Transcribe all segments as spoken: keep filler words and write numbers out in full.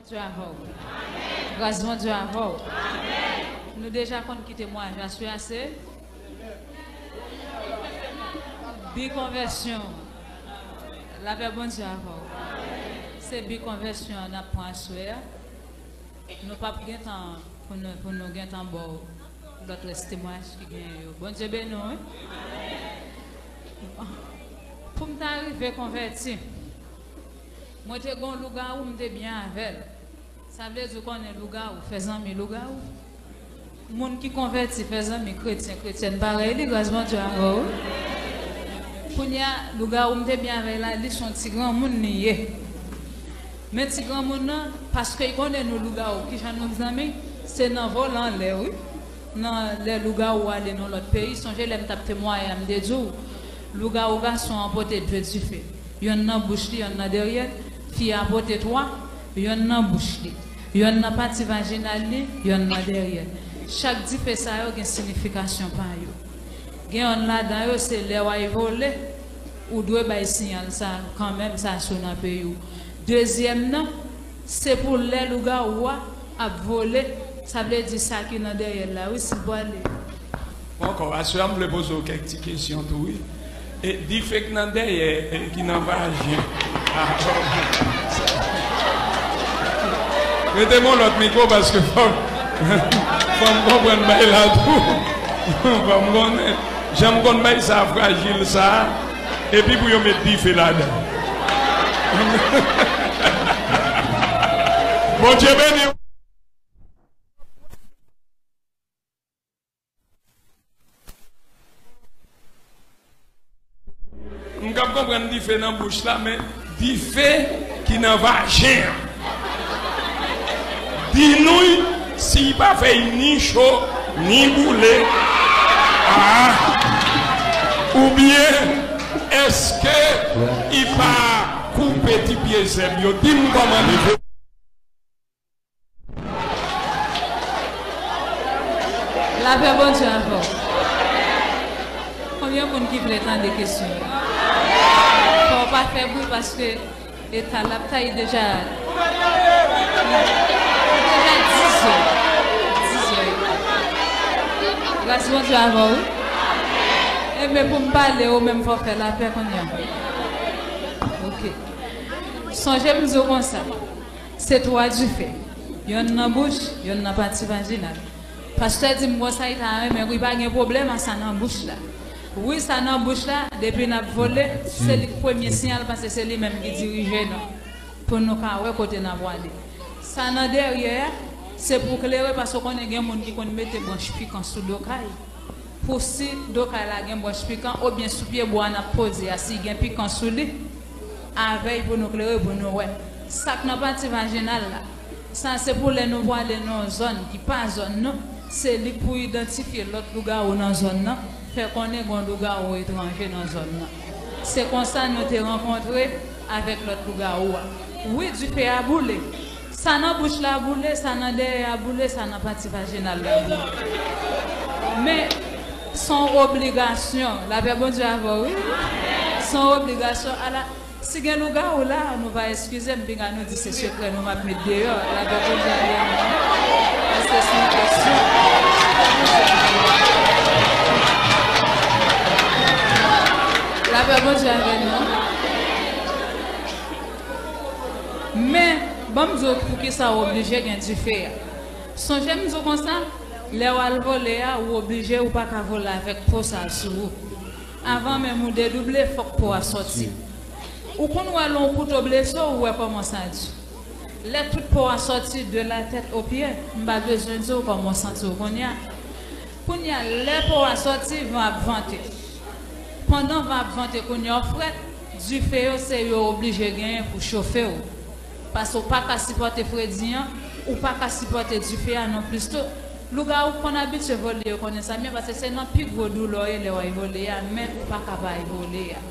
Bondye avè w. Gras Bondye avè w. Nou deja konn ki temwayaj aswè a se bi konvèsyon. Lapè Bondye avè w. Se bi konvèsyon an n ap pran aswè a. Nou p ap gen tan pou nou, pou nou gen tan ba w lòt rès temwayaj ki genyen yo. Bondye beni w, wi. Pou m ta rive konvèti, mwen te gen yon lougawou, m te byen avè l. Sa vle di, ou konnen lougawou fè zanmi lougawou. Moun ki konvèti fè zanmi kretyen, kretyèn parèy li, gras Bondye avè w, wi. Kounye a, lougawou m te byen avè l la, li se yon ti granmoun li ye. Men ti granmoun nan, paske l konnen nou lougawou, kijan nou zanmi, se nan vole anlè, wi. Nan lè lougawou ale nan lòt peyi, sonje lè m t ap temwaye a, m te di w, lougawou gason an pote de dife. Yonn nan bouch li, yonn nan dèyè l. Fi a pote twa, yonn nan bouch li, yonn nan pati vajinal li, yonn nan dèyè l. Chak dife sa yo gen siyifikasyon pa yo. Gen yonn ladan yo, se lè w al vole, ou dwe bay siyal sa kanmenm, sa si w nan peyi w. Dezyèm nan, se pou lè lougawou a ap vole, sa vle di sa ki nan dèyè l la, wi, si l pwale. Ankò, aswè a, m vle poze w kèk ti kesyon tou, wi. E dife k nan dèyè, e ki nan vajen. Ah, mete m yon lòt mikwo, paske fò, fò m konprann bay la tou. Fò m konnen. Jan m konn bay sa frajil sa, epi pou yo met dife ladan. Bondye beni w. M kab konprann dife nan bouch la, men dife ki nan vajen an. Di nou si l pa fè l ni cho, ni boule. Ah. Oubyen, èske l pa koupe ti pye zèb yo? Di m kòman dife. Lapè Bondye avè w. Konbyen moun ki vle tande kesyon yo? Fò w pa fè bri paske eta l ap tay deja. Deja dizè. Dizè. Gras Bondye avè w, wi. Enben, pou m pale, ou menm fò w fè lapè kounye a. Ok. Sonje m di w konsa. Se twa dife. Yonn nan bouch, yonn nan pati vajinal. Pastè di m konsa, li ta renmen, wi, pa gen pwoblèm a sa nan bouch la. Wi, sa nan bouch la, depi n ap vole, se li k premye siyal, paske se li menm ki dirije nou. Pou nou ka wè kote n ap prale. Sa nan dèyè a, se pou klere, paske w konnen gen moun ki konn mete branch pikan sou do kay. Pou si do kay la gen branch pikan, oubyen sou pye bwa n ap poze a, si gen pikan sou li, avè l pou nou klere, pou nou wè. Sa k nan pati vajinal la, sa se pou lè nou prale nan yon zòn ki pa zòn nou, se li k pou idantifye lòt lougawou nan zòn nan, fè konnen gen yon lougawou etranje nan zòn nan. Se konsa nou te rankontre avèk lòt lougawou a. Wi, dife a boule. Sa nan bouch la boule, sa nan dèyè a boule, sa nan pati vajinal la boule. Men, se yon obligasyon. Lapè Bondye avè w, wi. Se yon obligasyon. Ala, si gen lougawou la, nou va eskize m, pinga nou di se sekrè nou m ap met deyò. Lapè Bondye avè nou. Paske se yon kesyon. Lapè Bondye avè nou. Men, ban m di w poukisa w oblije gen dife a. Sonje m di w konsa, lè w al vole a, ou oblije, ou pa ka vole avèk po sa sou ou. Avan menm ou dedouble, fòk po a sòti. Ou konn wè lè yon kouto blese w, ou wè kòman sa di. Lè tout po a sòti de la tèt o pye, m pa bezwen di w kòman w santi w kounye a. Kounye a, lè po a sòti, van ap vante. Pandan van ap vante kounye a w frèt, dife yo se yo oblije genyen pou chofe w. Paske w pa ka sipòte fredi an, ou pa ka sipòte dife a nonplis tou. Lougawou k konn abitye vole yo konnen sa byen, paske se nan pi gwo doulè w ye lè w al vole a, men ou pa ka pa al vole a.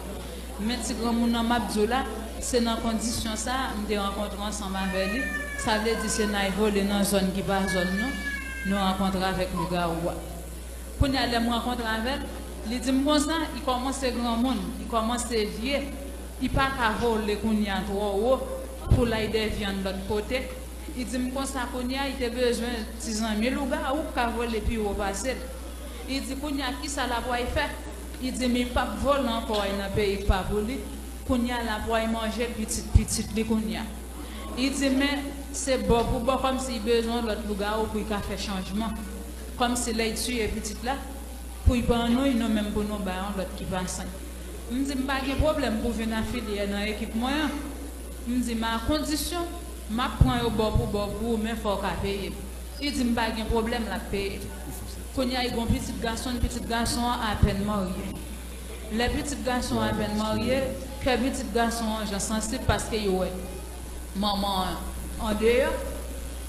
Men ti granmoun nan m ap di w la, se nan kondisyon sa a m te rankontre ansanm avè li. Sa vle di se nan al vole nan zòn ki pa zòn nou, nou rankontre avèk lougawou a. Kounye a, lè m rankontre avè l, li di m konsa, li kòmanse granmoun, li kòmanse vye, li pa ka vole kounye a twò wo pou l al dèvye yon lòt kote. Li di m konsa kounye a, li te bezwen ti zanmi lougawou k ka vole pi wo pase l. Li di kounye a, kisa l ap pral fè? Li di m li p ap vole ankò al nan peyi k pa pou li. Kounye a, l ap pral manje pitit pitit li kounye a. Li di men se bò pou bò, kòmsi li bezwen yon lòt lougawou pou li ka fè chanjman. Kòmsi lè li tiye pitit la, pou li ban nou, nou menm pou nou bay yon lòt ki pa sen. M di m pa gen pwoblèm pou vin afilye nan ekip mwen an. M di men a kondisyon, m ap pran yo bò pou bò pou ou, men fò w ka peye m. Li di m pa gen pwoblèm, l ap peye m. Kounye a, li gen yon pitit gason, pitit gason an apèn marye. Lè pitit gason an apèn marye, kè pitit gason an jan sansib paske li wè manman an andeyò.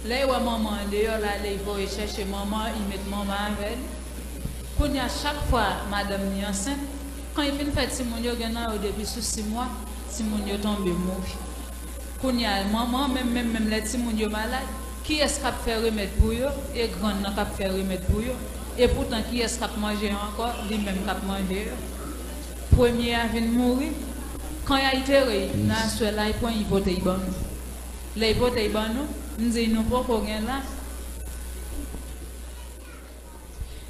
Lè li wè manman an andeyò, l ale, li voye chèche manman an, li met manman an avè li. Kounye a, chak fwa madanm li ansent, kan li fin fè timoun yo, gen nan yo depi sou sis mwa, timoun yo tonbe mouri. Kounye a, manman an menm, menm, menm lè timoun yo malad, kiyès k ap fè remèd pou yo? E grann nan k ap fè remèd pou yo. E poutan, kiyès k ap manje yo ankò? Li menm k ap manje yo. Premye a vin mouri. Kan y al tere l, nan aswè la, y pran, y pote, y ban nou. Lè y pote, y ban nou, m di nou poko gen la.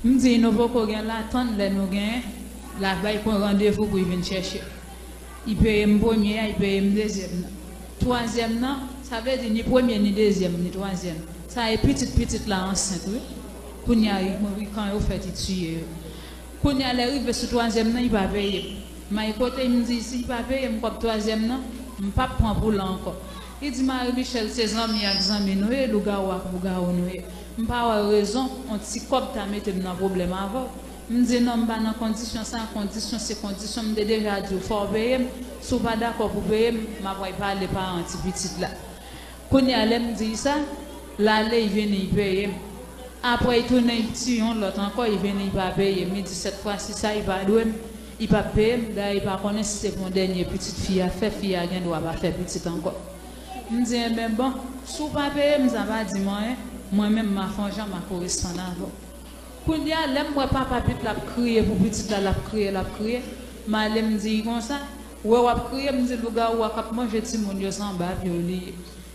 M di nou poko gen la, tann lè nou genyen, l ap bay pran randevou pou y vin chèche. Y peye m premye a, y peye m dezyèm nan. Twazyèm nan, sa vle di ni premye ni dezyèm ni twazyèm. Sa e pitit pitit la ansent wi. Kounye a, y mouri kan yo fèt, y tiye yo. Kounye a, lè rive sou twazyèm nan, y pa peye m. May kote m di, si y pa peye m kòb twazyèm nan, m p ap pran pou l ankò. Li di Marie Michel, se zanmi ak zanmi nou ye, lougawou ak lougawou nou ye. M pa wè rezon yon ti kòb ta mete m nan pwoblèm avè w. M di non, m pa nan kondisyon sa, kondisyon se kondisyon, m te deja di w fò w peye m. Si w pa dakò pou peye m, m ap al pale paran ti pitit la. Kounye a, lè m di l sa, l ale, l vini, l peye m. Apre, l tounen, l tiye yon lòt ankò, l vini, l pa peye m. Li di sèt fwa si sa, li pa dwe m, li p ap peye m. Dayè, li pa konnen si se pou yon dènye pitit fi a fè, fi a gen dwa pa fè pitit ankò. M di, enben, bon, si w pa peye m, sa pa di m anyen. Mwen menm, m a fè yon jan, m a koresponn avè w. Kounye a, lè m wè papa pitit la ap kriye pou pitit la, l ap kriye, l ap kriye, m ale, m di l konsa, wè w ap kriye, m di lougawou a k ap manje timoun yo, se anba pye w li ye.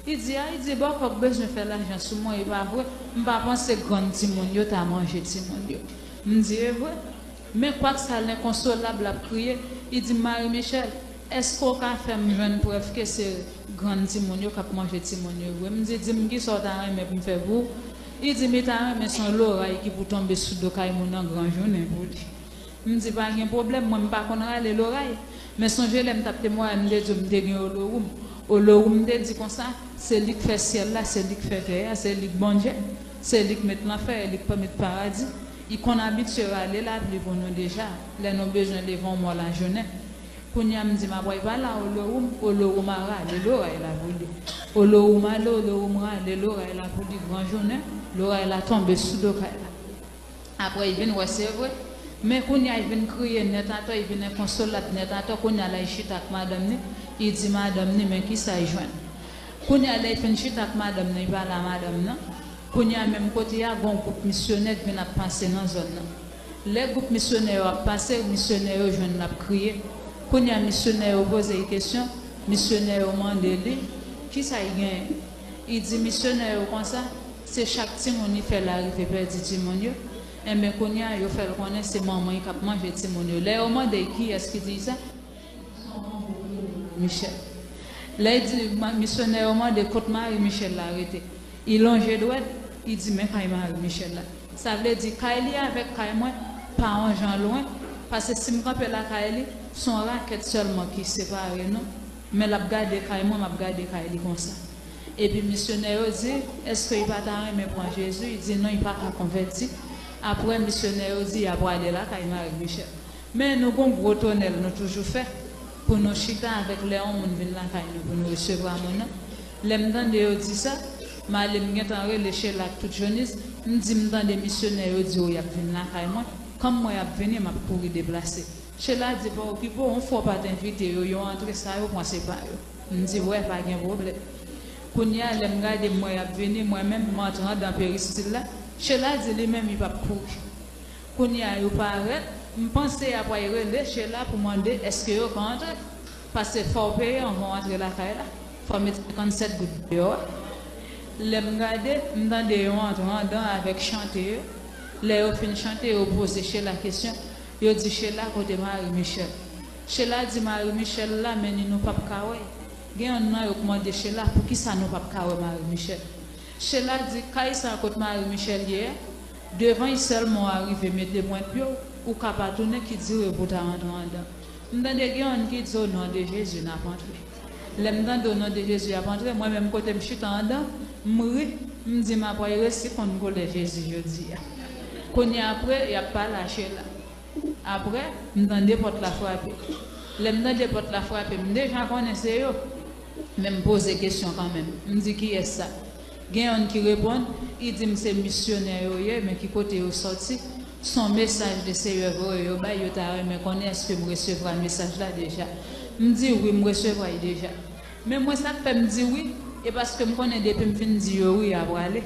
Li di, a, li di, bòkò k bezwen fè lajan sou mwen, e pa vre, m pa panse grann timoun yo ta manje timoun yo. M di, e vre? Men kwak sa lenkonsolab l ap kriye, li di m, Marie Michel, èske w ka fè m jwenn prèv ke se grann timoun yo k ap manje timoun yo vre? M di, di m kisa w ta renmen pou m fè pou ou? Li di m li ta renmen se yon loray ki pou tonbe sou do kay moun nan gran jounen pou li. M di pa gen pwoblèm, mwen m pa konn rale loray. Men sonje lè m t ap temwaye, m te di w m te gen Olowoum. Olowoum te di konsa, se li k fè syèl la, se li k fè tè a, se li k Bondye, se li k met lanfè, e li k pa met paradi. Li konn abitye rale lapli pou nou deja, lè nou bezwen leve yon mò lajounen. Kounye a m di m ap pral pale a Olowoum, Olowoum a rale loray la pou li. Olowoum ale, Olowoum rale loray la pou li, gran jounen, loray la tonbe sou do kay la. Apre, li vin wè se vre. Men kounye a, li vin kriye nèt atò, li vin enkonsolab nèt atò. Kounye a la, li chita ak madanm ni, li di madanm ni, men kisa li jwenn. Kounye a, lè li fin chita ak madanm ni, li pale a madanm nan. Kounye a, menm kote a, gen yon gwoup misyonè k vin ap pase nan zòn nan. Lè gwoup misyonè yo ap pase, misyonè yo jwenn l ap kriye. Kounye a, misyonè yo poze l kesyon, misyonè yo mande li, kisa l genyen? Li di misyonè yo konsa, se chak timoun li fè l arive pèdi timoun yo. Enben, kounye a, yo fè l konnen se manman l k ap manje timoun yo. Lè yo mande l kiyès ki di l sa, Michel. Lè l di, ma- misyonè yo mande kot Marie Michel la rete. Li lonje dwèt, li di men kay Marie Michel la. Sa vle di kay li avèk kay mwen pa yon jan lwen, paske si m kanpe lakay li, se yon rakèt sèlman ki separe nou, men l ap gade kay mwen, m ap gade kay li konsa. Epi misyonè yo di, èske li pa ta renmen pran Jezi? Li di non, li pa ka konvèti. Apre, misyonè yo di y a prale lakay Marie Michel. Men nou gon gwo tonèl nou toujou fè pou nou chita avèk lè yon moun vin lakay nou pou nou resevwa moun nan. Lè m tande yo di sa, m ale m gentan rele Chela ak tout Jonis, m di m tande misyonè yo di yo y ap vin lakay mwen, kòm mwen y ap vini, m ap kouri deplase. Chela di pa okipe w, yon fwa w pa t envite yo, yo antre sa yo pran se pa yo. M di wè, pa gen pwoblèm. Kounye a, lè m gade m wè y ap vini, mwen menm, m antre anndan peristil la, Chela di li menm li p ap kouri. Kounye a yo parèt, m panse y ap al rele Chela pou mande èske yo ka antre. Paske fò w peye anvan w antre lakay la. Fò w met senkannsèt goud deyò a. Lè m gade, m tande yo antre andan avèk chante yo. Lè yo fin chante, yo poze Sheila kesyon. Yo di, Sheila, kote Marie Michel? Sheila di, Marie Michel la, men ni nou p ap ka wè. Gen yonn nan yo k mande Sheila, poukisa nou p ap ka wè Marie Michel? Sheila di, kay sa kot Marie Michel ye a, devan l sèlman w arive mete pwent pye w, ou ka pa tounen ki dire pou w ta rantre andan. M tande gen yonn ki di, o non de Jezi, n ap antre. Lè m tande o non de Jezi ap antre, mwen menm kote m chita andan, m ri, m di m ap pral resi konn koulè Jezi jodi a. Kounye a apre, y ap pale a Sheila. Apre, m tande pòt la frape. Lè m tande pòt la frape, m deja konnen se yo. Men m poze kesyon kanmenm. M di, kiyès sa? Gen yonn ki reponn, li di m se misyonè yo ye, men ki kote yo sòti? Se yon mesaj Leseyè voye yo bay, yo ta renmen konnen èske m resevwa mesaj la deja. M di wi, m resevwa l deja. Men mwen, sa k fè m di wi, e paske m konnen depi m fin di yo wi, y a prale.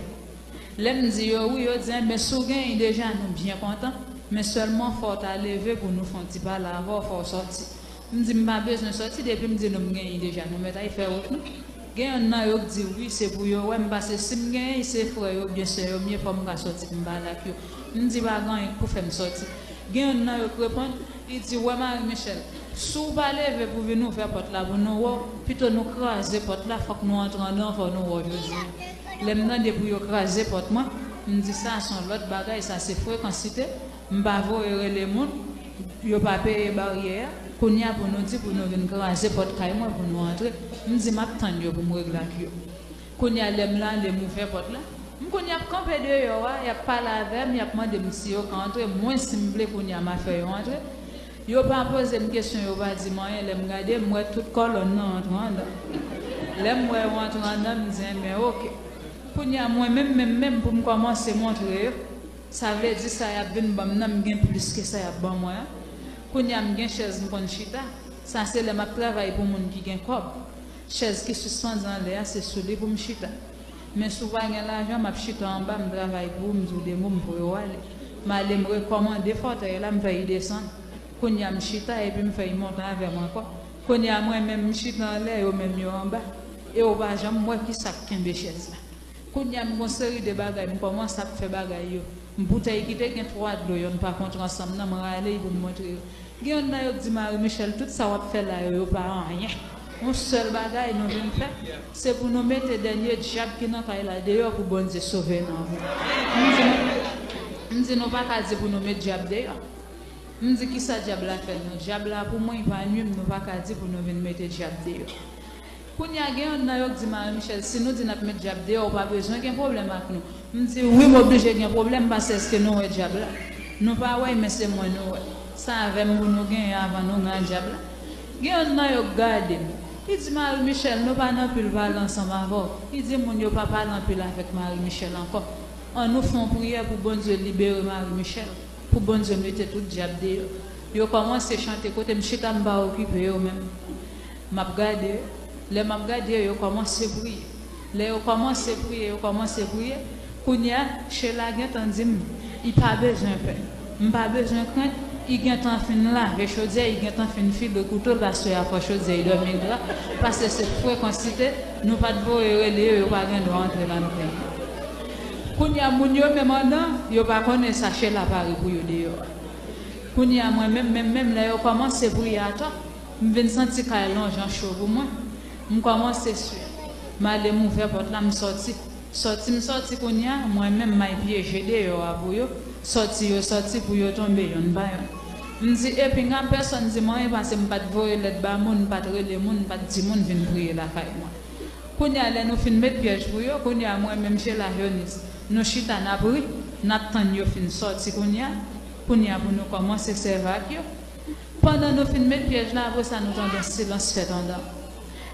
Lè m di yo wi, yo di, enben, si w genyen deja, nou byen kontan, men sèlman fò w ta leve pou nou fè yon ti pale avè w, fò w sòti. M di, m pa bezwen sòti, depi m di nou m genyen deja, nou mèt al fè wout nou. Gen yonn nan yo k di wi, se pou yo wè m, paske si m genyen, se frè yo oubyen sè yo m ye, fò m ka sòti pou m pale ak yo. M di, pa gen anyen k pou fè m sòti. Gen yonn nan yo k reponn, li di, wè Marie Michel, si w pa leve pou vin ouvè pòt la pou nou wè w, pito nou kraze pòt la, fòk nou antre andan, fò nou wè w jodi a. Lè m tande pou yo kraze pòt mwen, m di, sa se yon lòt bagay, sa se frekansite. M pa voye rele moun, yo pa peye baryè a. Kounye a pou nou di pou nou vin kraze pòt kay mwen pou nou antre. M di m ap tann yo pou m regle ak yo. Kounye a lè m la, lè m ouvè pòt la, m konn y ap kanpe deyò a, y ap pale avè m, y ap mande m si yo ka antre. Mwen, si m vle, kounye a m a fè yo antre. Yo pa poze m kesyon, yo pa di m anyen. Lè m gade, m wè tout kòlòn nan antre andan. Lè m wè yo antre andan, m di, enben, oke. Kounye a, mwen menm, menm, menm pou m kòmanse montre yo. Sa vle di sa y ap vin ban m nan, m gen plis ke sa y ap ban mwen an. Kounye a m gen chèz m konn chita. Sa se lè m ap travay pou moun ki gen kòb. Chèz ki sispann anlè a, se sou li pou m chita. Men si w pa gen lajan, m ap chita anba, m travay pou ou, m di w de mo, m voye w ale. M ale, m rekòmande fòtèy la, m fè y desann. Kounye a m chita, epi m fè y monte avè m ankò. Kounye a mwen menm, m chita anlè, yo menm yo anba. E w pa janm wè ki sa k kenbe chèz la. Kounye a m gon seri de bagay, m kòmanse ap fè bagay yo. M boutèy ki te gen twa dlo yo n pa kontre ansanm nan, m rale y pou m montre yo. Gen yonn nan yo k di, Marie Michel, tout sa w ap fè la yo, yo pa anyen. Yon sèl bagay nou vin fè, se pou nou mete dènye dyab ki nan kay la deyò pou Bondye sove nou. M di nou, m di nou pa ka di pou nou met dyab deyò. M di, kisa dyab la fè nou? Dyab la pou mwen, li pa nwi m, nou pa ka di pou nou vin mete dyab deyò. Kounye a gen yonn nan yo k di, Marie Michel, si nou di n ap met dyab deyò, ou pa bezwen gen pwoblèm ak nou. M di, wi, m oblije gen pwoblèm, paske èske nou wè dyab la? Nou pa wè l, men se mwen nou wè. Sa avè m pou nou genyen avan nou gen dyab la. Gen yonn nan yo k gade m. Li di, Marie Michel, nou pa nan pil pale ansanm avè w. Li di, moun yo pa pale anpil avèk Marie Michel ankò. Annou fè yon priyè pou Bondye libere Marie Michel, pou Bondye mete tout dyab deyò. Yo kòmanse chante, kote m chita, m pa okipe yo menm. M ap gade yo. Lè m ap gade yo, yo kòmanse priye. Lè yo kòmanse priye, yo kòmanse priye, kounye a, Sheila gentan di m, li pa bezwen pè. M pa bezwen krent, li gentan fin lave chodyè, li gentan fin file kouto l, pastè a fè chodyè, li dòmi gra, paske se frekansite, nou pa t voye rele yo, yo pa gen dwa antre la nou genyen. Kounye a, moun yo menm andan, yo pa konnen sa Sheila pare pou yo deyò a. Kounye a, mwen menm, menm, menm, lè yo kòmanse priye atò, m vin santi kay lan jan cho pou mwen. M kòmanse swe. M ale, m ouvè pòt la, m sòti. Sòti m sòti kounye a, mwen menm m al pyeje deyò a pou yo. Sòti yo sòti pou yo tonbe yonn pa yonn. M di, epi nga pèsonn di m anyen paske m pa t voye lèt ba moun, m pa t rele moun, m pa t di moun vin priye lakay mwen. Kounye a, lè nou fin met pyèj pou yo, kounye a, mwen menm Sheila Jonis, nou chita n ap ri, n ap tann yo fin sòti kounye a. Kounye a, pou nou kòmanse sèvi ak yo. Pandan nou fin met pyèj la, apre sa, nou tande yon silans fèt andan.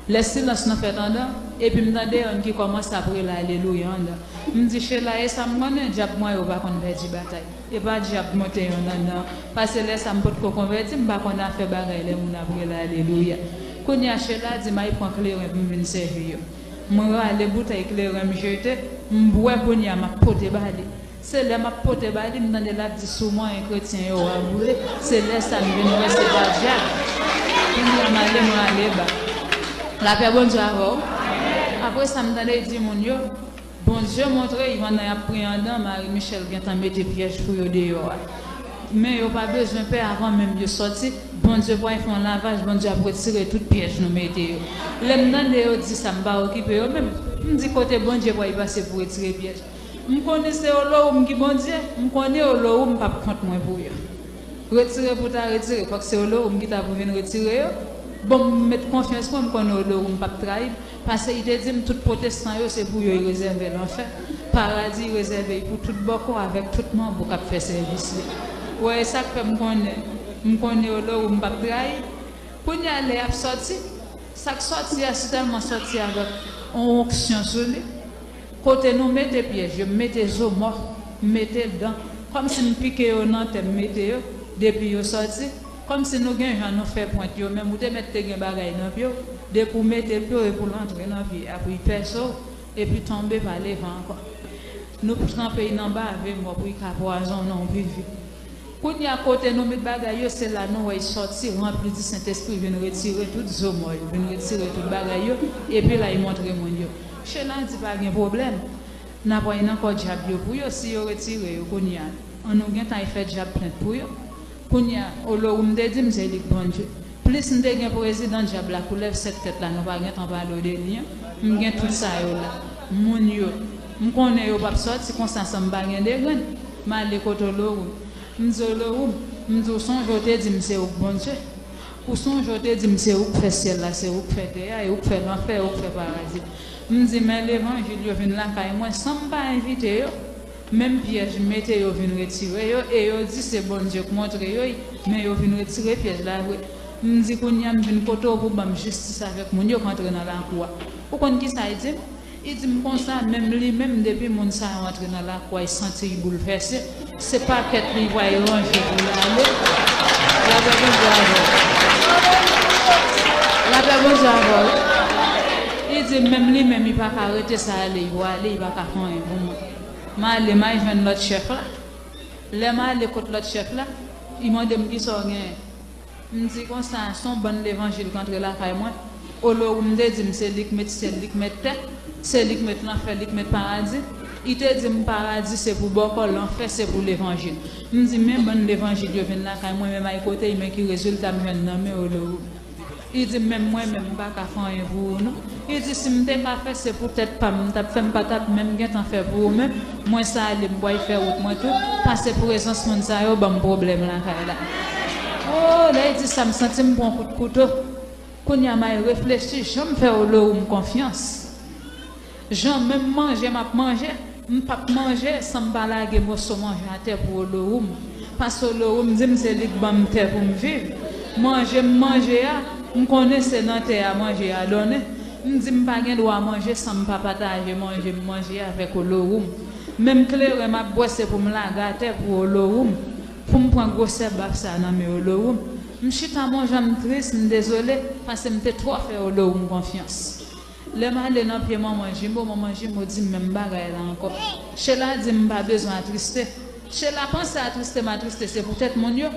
Lè silans nan fèt andan, epi m tande yonn ki kòmanse ap rele alelouya andan. M di, Sheila, e sa m konnen, dyab mwen yo pa konn pèdi batay. E pa dyab monte yonn anndan. Paske lè sa m potko konvèti, m pa konn afè bagay lè moun ap rele alelouya. Kounye a Sheila di m al pran kleren pou m vin sèvi yo. M rale boutèy kleren m jete, m bwè kounye a m ap pote ba li. Se lè m ap pote ba li, m tande l ap di, si w manyen kretyen yo, w a boule. Se lè sa m vin wè se pa dyab. Kounye a m ale, m rale ba. Lapè Bondye avè w. Apre sa, m tande l di moun yo, Bondye montre Ivan nan y ap priye anndan, Marie Michelle gentan mete pyèj pou yo deyò a. Men yo pa bezwen pè, avan menm yo sòti, Bondye pral fè yon lavaj, Bondye ap retire tout pyèj nou mete yo. Lè m tande yo di sa, m pa okipe yo menm. M di kote Bondye pral pase pou retire pyèj. M konnen se Olowoum ki Bondye, m konnen Olowoum p ap kont mwen pou yo. Retire pou ta retire, fòk se Olowoum ki ta pou vin retire yo. Bon, m met konfyans mwen, m konnen Olowoum p ap trayi m, paske li te di m tout pwotestan yo se pou yo li rezève lanfè. Paradi li rezève l pou tout bòkò avèk tout manbo k ap fè sèvis li. Ou wè, e sa k fè m konnen, m konnen Olowoum p ap trayi. Kounye a lè y ap sòti, sa k sòti a sitèlman sòti avèk yon onksyon sou li. Kote nou mete pyèj yo, m mete zo mò, m mete dan. Kòmsi m pike yo nan tè, m mete yo, depi yo sòti. Kòmsi nou gen jan nou fè pwent yo, menm ou te mèt te gen bagay nan pye w, depi w mete pye w epi w antre nan pye a, pou l pèse w, epi tonbe pa leve ankò. Nou tranpe l nan bave mò pou l ka pwazonnen w pi vit. Kounye a kote nou met bagay yo, se la nou wè l sòti, ranpli di Sentespri, vin retire tout zo mò yo, vin retire tout bagay yo, epi la l montre moun yo. Chela di pa gen pwoblèm. N ap wè nan kò dyab yo pou yo, si yo retire yo kounye a. An nou gentan al fè dyab plent pou yo. Kounye a, Olowoum te di m se li k Bondye. Plis m te gen prezidan dyab la, koulèv sèt tèt la, nou pa gentan pale w de li an. M gen tout sa yo la. Moun yo, m konnen yo p ap sòti konsa san m pa gen de grenn. M ale kote Olowoum. M di Olowoum, m di w sonje w te di m se ou k Bondye. Ou sonje w te di m se ou k fè syèl la, se ou k fè tè a, e ou k fè lanfè, e ou k fè paradi. M di men levanjil yo vin lakay mwen san m pa envite yo. Menm pyèj m mete yo vin retire yo, e yo di se Bondye k montre yo l, men yo vin retire pyèj la vre. M di kounye a m vin kote w pou ban m jistis avèk moun yo k antre nan lakou a. Ou konn kisa l di m? Li di m konsa, menm li menm, depi moun sa yo antre nan lakou a, li santi l boulvèse. Se pakèt li pral ranje pou l ale. Lapè Bondye avè w. Lapè Bondye avè w. Li di m menm li menm, li pa ka rete sa ale, li pral ale, li pa ka fè anyen pou mwen. M ale, m al jwenn lòt chèf la. Lè m ale kot lòt chèf la, li mande m kisa w genyen. M di konsa, se yon bann levanjil k antre lakay mwen. Olowoum te di m se li k met syèl, li k met tè, se li k met lanfè, li k met paradi. Li te di m paradi se pou bòkò, lanfè se pou levanjil. M di men bann levanjil yo vin lakay mwen, men m al kote l, men ki rezilta m jwenn nan men Olowoum. Li di m menm mwen menm m pa ka fè anyen pou ou non. Li di si m te ka fè se pou tèt pa m m t ap fè, m pa t ap menm gentan fè pou ou menm. Mwen sa ale m pral fè wout mwen tou, pase prezans moun sa yo ban m pwoblèm lakay la. O, lè l di sa m santi m pran kout kouto. Kounye a m al reflechi jan m fè Olowoum konfyans. Jan menm manje m ap manje, m p ap manje san m pa lage moso manje atè pou Olowoum. Paske Olowoum di m se li k ban m tè pou m viv. Manje m manje a, m konnen se nan tè a manje a donnen. M di m pa gen dwa manje san m pa pataje manje m manje avèk Olowoum. Menm kleren m ap bwè se pou m lage atè pou Olowoum, pou m pran gwosè baf sa nan men Olowoum. M chita m yon jan m tris, m dezole, paske m te twò fè Olowoum konfyans. Lè m ale nan pye manman Jimbo, manman Jimbo di m menm bagay la ankò. Chela di m m pa bezwen atriste. Chela panse atriste m atriste se poutèt moun yo.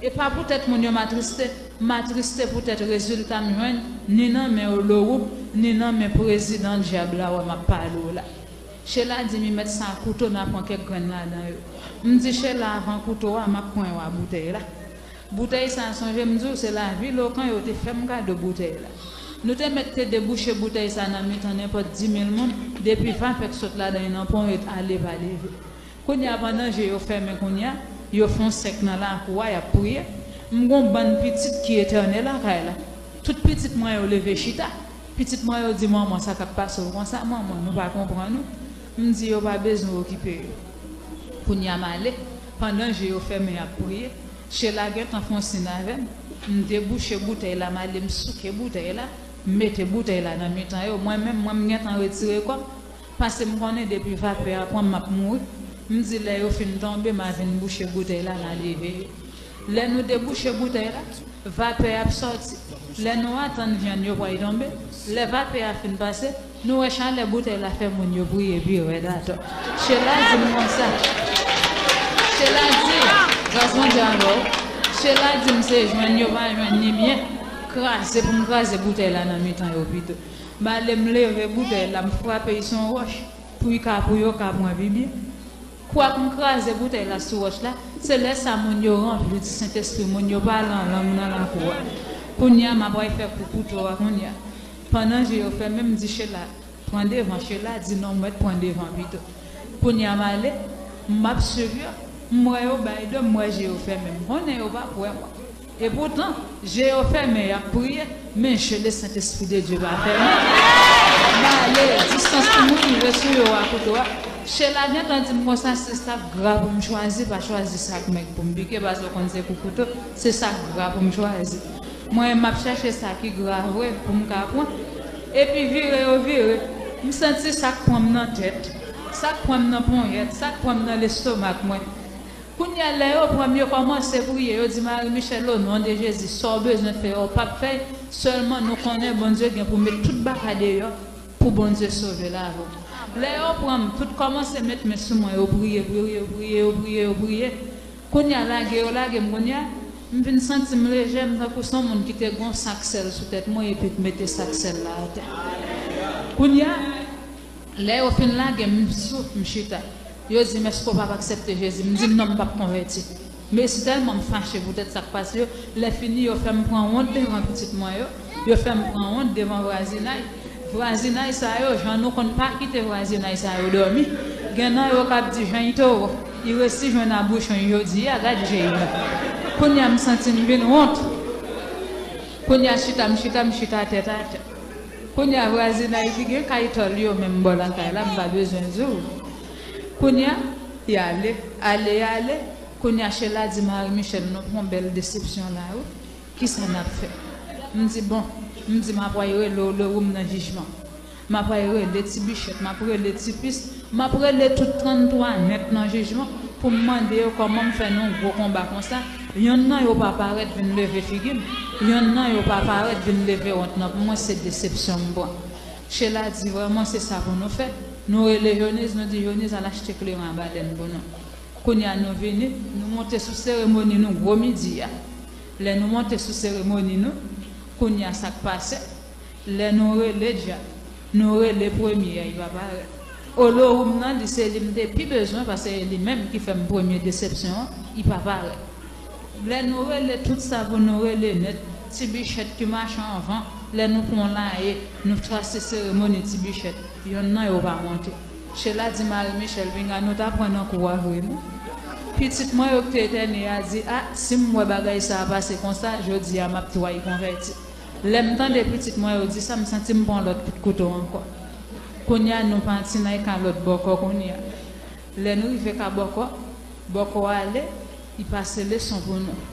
E pa poutèt moun yo m atriste. M atriste poutèt rezilta m jwenn ni nan men Olowoum, ni nan men prezidan dyab la wè m ap pale w la. Chela di m li mèt sa kouto n a pran kèk grenn ladan yo. M di Chela avan kouto a m ap pran yon a boutèy la. Boutèy sa a sonje m di w se lavi Lokan yo te fè m kado boutèy la. Nou te mèt te debouche boutèy sa a nan mitan nenpòt dimil moun, depi vapè k sot ladan l nan ponyèt ale pa leve. Kounye a pandan je yo fèmen kounye a, yo fè yon sèk nan lakou a y ap priye. M gen yon bann pitit ki etène lakay la. Tout pitit mwen yo leve chita. Pitit mwen yo di manman sa k ap pase w konsa manman nou pa konprann ou. M di yo pa bezwen okipe yo. Kounye a m ale, pandan je yo fèmen y ap priye. Chela gentan fè yon siy avè m. M debouche boutèy la, m ale m souke boutèy la, m mete boutèy la nan mitan yo. Mwen menm, mwen m gentan retire kò m, paske m konnen depi vapè a pran m, m ap mouri. M di lè yo fin tonbe, m a vin bouche boutèy la, m a leve yo. Lè nou debouche boutèy la, vapè ap sòti. Lè nou atann vyann yo pral tonbe, lè vapè a fin pase, nou wè chalè boutèy la fè moun yo priye pi rèd atò. Chela di m konsa. Chela di, gras Bondye avè w. Chela di m se jwenn yo pa jwenn ni byen kraze pou m kraze boutèy la nan mitan yo pito. M ale m leve boutèy la, m frape l sou yon wòch. pou y ka, pou yo ka pran Bib. Kwak m kraze boutèy la sou wòch la, se lè sa moun yo ranpli di Sentespri, moun yo pale an lang nan lakou a. Kounye a, m ap al fè kou kouto a kounye a. Pandan je yo fèmen, m di Chela, pran devan. Chela di non, m mèt pran devan pito. Kounye a, m ale, m ap swiv yo, m wè yo bay do, m wè je yo fèmen. M konnen yo p ap wè mwen. Epoutan, je yo fèmen, y ap priye, men je le Saint-Esprit de Dieu pa fèmen. M ale, distans pou mwen rive sou yo a kouto a. Chela gentan di m konsa, se sa k gra pou m chwazi, pa chwazi sa k mèg pou m pike, paske w konn se kou kouto, se sa k gra pou m chwazi. Mwen, m ap chèche sa ki gra vre pou m ka pran. Epi vire yo vire, m santi sa k pran m nan tèt, sa k pran m nan ponyèt, sa k pran m nan lestomak mwen. Kounye a, lè yo pran m, yo kòmanse priye, yo di, Marie Michèle, o non de Jezi, sa w bezwen fè a, w p ap fè l, sèlman nou konnen Bondye gen pou met tout bagay deyò pou Bondye sove lavi w. Lè yo pran m, tout kòmanse met men sou mwen, yo priye, priye, yo priye, yo priye, yo priye. Kounye a, lage yo lage m, kounye a, m vin santi m lejè, m tankou se yon moun ki te gen yon sak sèl sou tèt mwen epi k mete sak sèl la atè. Kounye a, lè yo fin lage m, m sou, m chita. Yo di m, èske w p ap aksepte Jezi? M di non, m p ap konvèti. Men si tèlman m fache poutèt sa k pase yo, lè fini yo fè m pran wont devan pitit mwen yo, yo fè m pran wont devan vwazinay. Vwazinay sa yo, jan nou konn pa kite vwazinay sa yo dòmi. Gen nan yo k ap di, jan Itoro, i resi jwenn abouchon jodi a, gad je i la. Kounye a m santi m vin wont. Kounye a chita, m chita, m chita tèt atè. Kounye a vwazinay ki gen kay tòl yo menm bò lakay la, m pa bezwen di w. Kounye a, y ale, ale, y ale. Kounye a Chela di Marie Michèle, nou pran bèl desepsyon la wi. Kisa n ap fè? M di bon, m di m ap pral rele w, le ou m nan jijman. M ap pral rele Ti Bichèt, m ap rele Ti Pis, m ap rele tout tranntwa nèt nan jijman pou m mande yo kòman m fè nan yon gwo konba konsa, yonn nan yo pa parèt vin leve figi m, yonn nan yo pa parèt vin leve wont nan pou mwen, se desepsyon m pran. Chela di vrèman se sa pou nou fè. Nou rele Joniz, nou di Joniz al achte kleren a balèn pou nou. Kounye a nou vini, nou monte sou seremoni nou gwo midi a. Lè nou monte sou seremoni nou, kounye a sa k pase, lè nou rele dyab, nou rele premye a, li pa parèt. Olowoum nan, li se li m te pi bezwen, paske e li menm ki fè m premye desepsyon an, li pa parèt. Lè nou rele tout sa pou nou rele nèt, Ti Bichèt ki mache anvan, lè nou pran laye, nou trase seremoni Ti Bichèt, yonn nan yo pa monte. Chela di Marie Michèle, pinga nou ta pran nan kou a vre non. Pitit mwen yo ki te etène a di, a, si m wè bagay sa a pase konsa, jodi a m ap twayi konvèti. Lè m tande pitit mwen yo di sa, m santi m pran lòt kout kouto ankò. Kounye a nou pati nan ka lòt bòkò kounye a. Lè nou rive ka bòkò, bòkò ale, li pase leson pou nou.